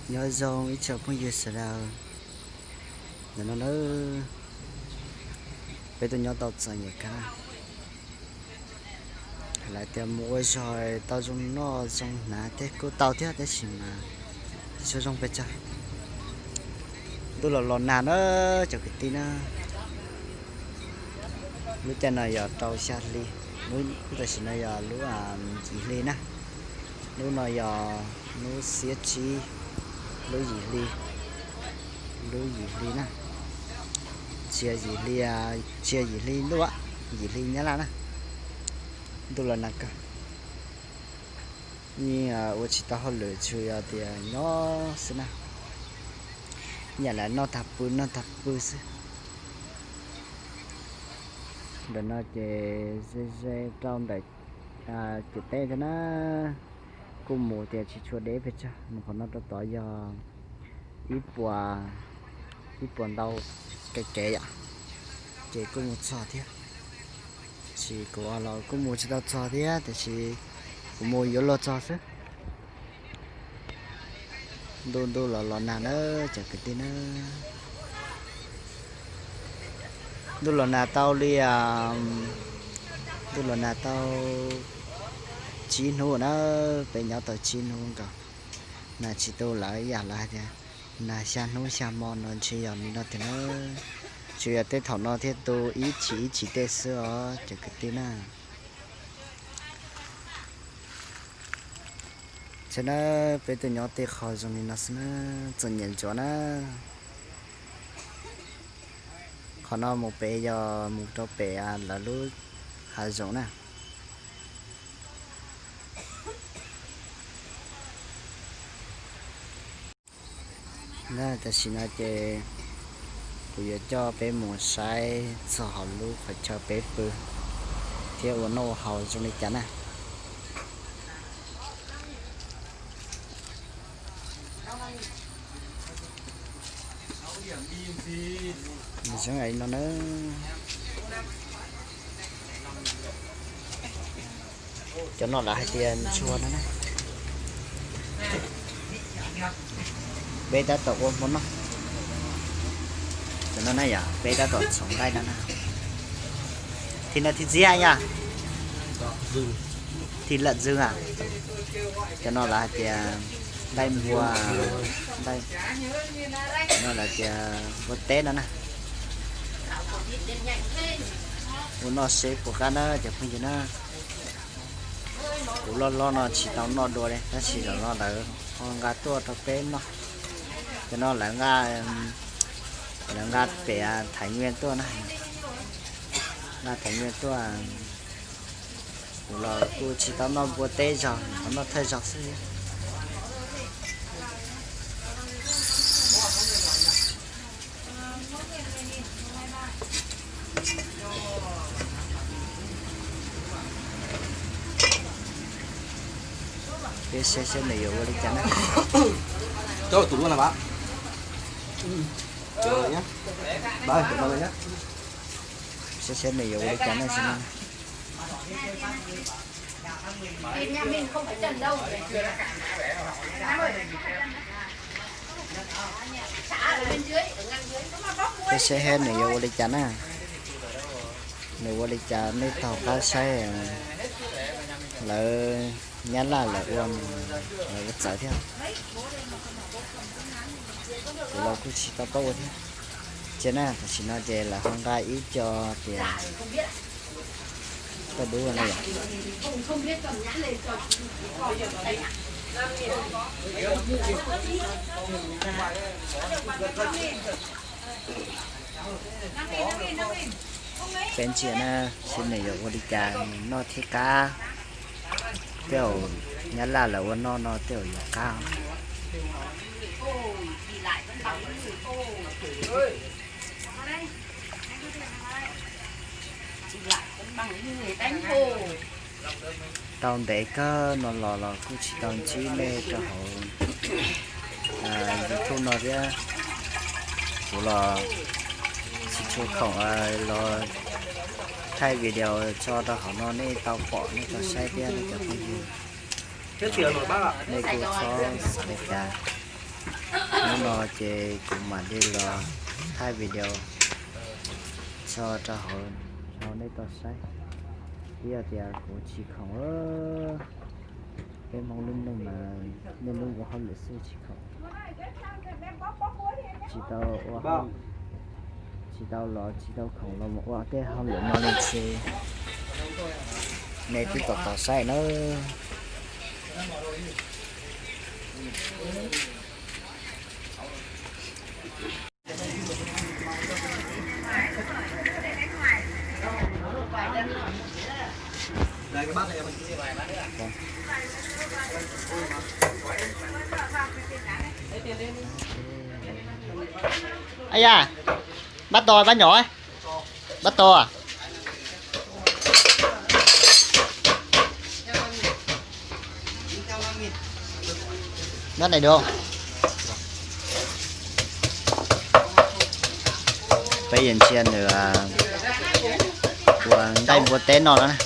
Nyob zoo ib tsoom phooj ywg sawv daws, ntawm no na, peb tuaj nyob tau txom nyem kawg. Lawv tias mus ua zog tau zoo noj zoo hnav thiab kuj tau thiab tab sis mas tsis tshua zoo pes tsawg. Ntuj los los nag na cov kwv tij na. Lub caij no yog rau xya hli, lub tam sim no yog lub yim hli na. Lub no yog lub xiab tsib, lub yim hli, lub yim hli na. Tsis yog yim hli, tsis yog yim hli ntuj, yim hli Nyab Laj na. Ntuj los nag kawg. Yeej ua tsis tau hauj lwm tsuas yog tias nyob xwb na. Yam li noj tag pw noj tag pw xwb. Ntawm no ces ze ze rau ntawm ciam teb thiab na. Kuj mus tias tsis tshua deb pes tsawg, mus qhov no rau tod yog ib puas, ib puas ntau kev kev yom, ces kuj mus txog thiab. Tab sis kuv los kuj mus tsis tau txog thiab, tiam sis kuv mus yuav luag txog xwb. Ntuj ntuj los los nag na cov kwv tij na. Ntuj los nag tau li, ntuj los nag tau tsib hnub na, peb nyob tau tsib hnub nkaus. Nag tsis tu lawm, ib yam lawv hais tias nag xya hnub xya hmo no ntshe yog li no tiag na. Tsuas yog tej thaum no thiaj tu ib chim ib chim tej xwb os cov kwv tij na. Tsev na, peb tuaj nyob tej qho zoo li no xwb na, txom nyem ntsuav na. Qhov no mus pem yog mus rau pem lawv lub hav zoov na. Tam sim no ces kuv yuav coj peb mus saib txog hauv lub qhov chaw peb pw thiab ua noj ua haus zoo li cas na. Zoo li no na. Cov no lawv hais tias ntsuag no na. Peb tab tom ua hmo noj. Cov no na yom, peb tab tom txhoov nqaij no na. Thịt lợn, thịt gì anh nhỉ? Thịt lợn rừng à? Cov no lawv hais tias nqaij npua, nqaij, cov no lawv tias npua teb no na. Ua noj seb puas qab na cov phooj ywg na. Kuv loj hlob no tsis tau noj dua li tab sis zaum no lawv ho nqa tuaj rau peb noj. Cov no lawv nqa, lawv nqa pem Thái Nguyên tuaj na, nqa Thái Nguyên tuaj. Kuv los kuj tsis tau noj npua teb zog, tau noj thawj zaug xwb. Peb saib saib nws yuav ua li cas na. Saib saib nws yuav ua li cas na xwb na. Peb saib saib nws yuav ua li cas na. Nws ua li cas nej taug qab saib. Lawv Nyab Laj lawv ua, lawv ua txawv thiab. Kuv los kuj tsis tau paub ua thiab. Cia na, tam sim no ces lawv ho nqa ib co tias tauj dub no yom. Peb ntsia na, saib nws yuav ua li cas, nws noj thiab qab. Tej zaum Nyab Laj lawv ua noj no tej zaum yuav qab. Tau ntev kawg no los los kuj tsis tau ntsib nej rau hauv YouTube no thiab. Kuv los tsis tshua khoom los thaij video tso rau hauv no nej tau pom nej tau saib thiab cov phooj ywg. Nej kuj txhob xav li cas. Hnub no ces kuv mam li los thaij video tso rau hauv nej tau saib. Twb yog tias kuv tsis khoom, peb Hmoob lub neej mas niaj hnub ua hauj lwm xwb tsis khoom. Tsis tau ua, tsis tau los tsis tau khoom los mus ua tej hauj lwm no li ces nej twb tau saib nawb. Aya, bab to bab nyom, bab to. Bab này được không? Peb yeej ntsia nws ua nqaij npua teb noj na.